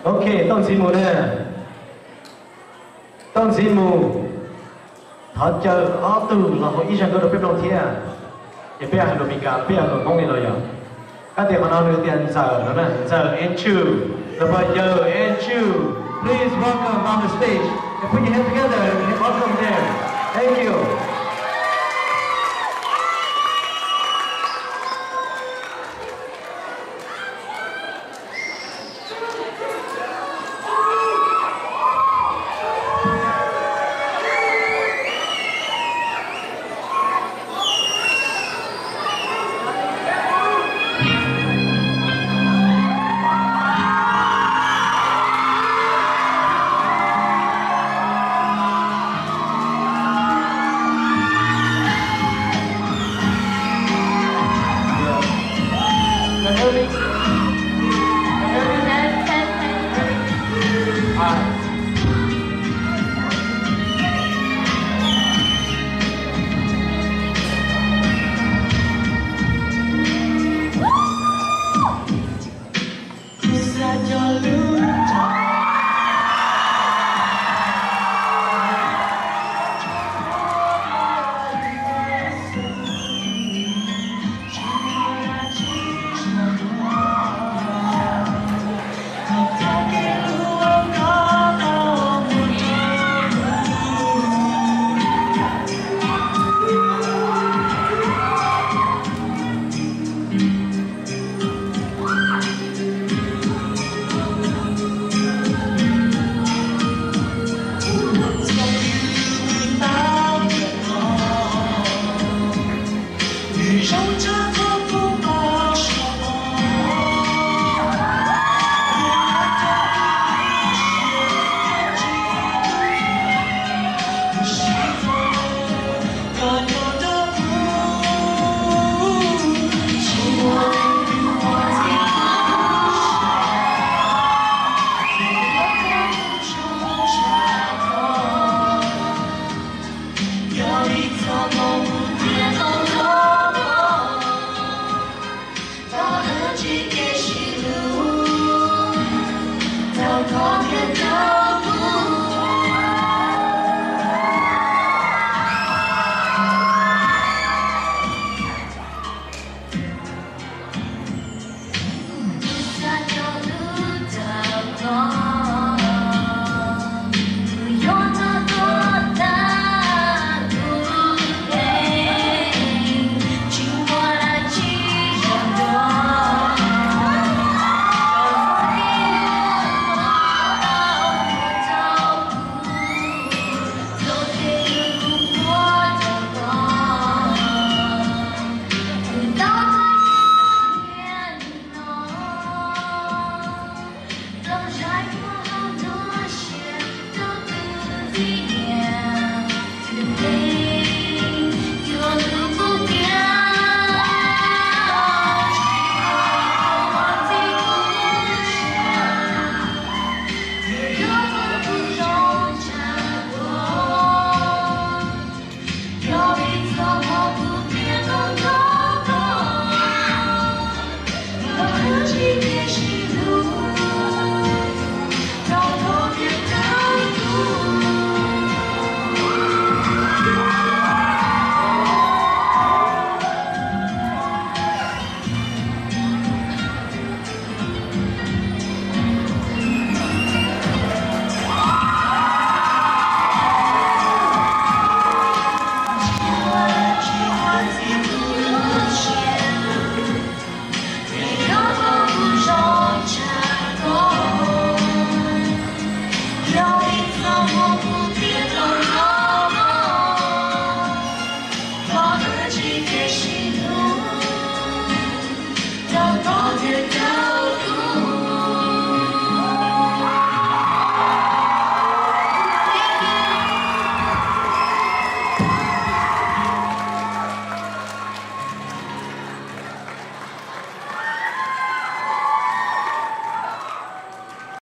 Ok, tau ntxiv mus na. Tau ntxiv mus. Thov caw ob tug los hu ib zaj nkauj rau peb mloog thiab. Ces peb hais lus Mis Kas, peb hais lus Hmoob li los yog. Kab tias qhov no nws tias Ntxawm no na, Ntxawm Andrew, los puas yog Andrew? Please welcome on the stage and put your hand together and welcome them. Thank you.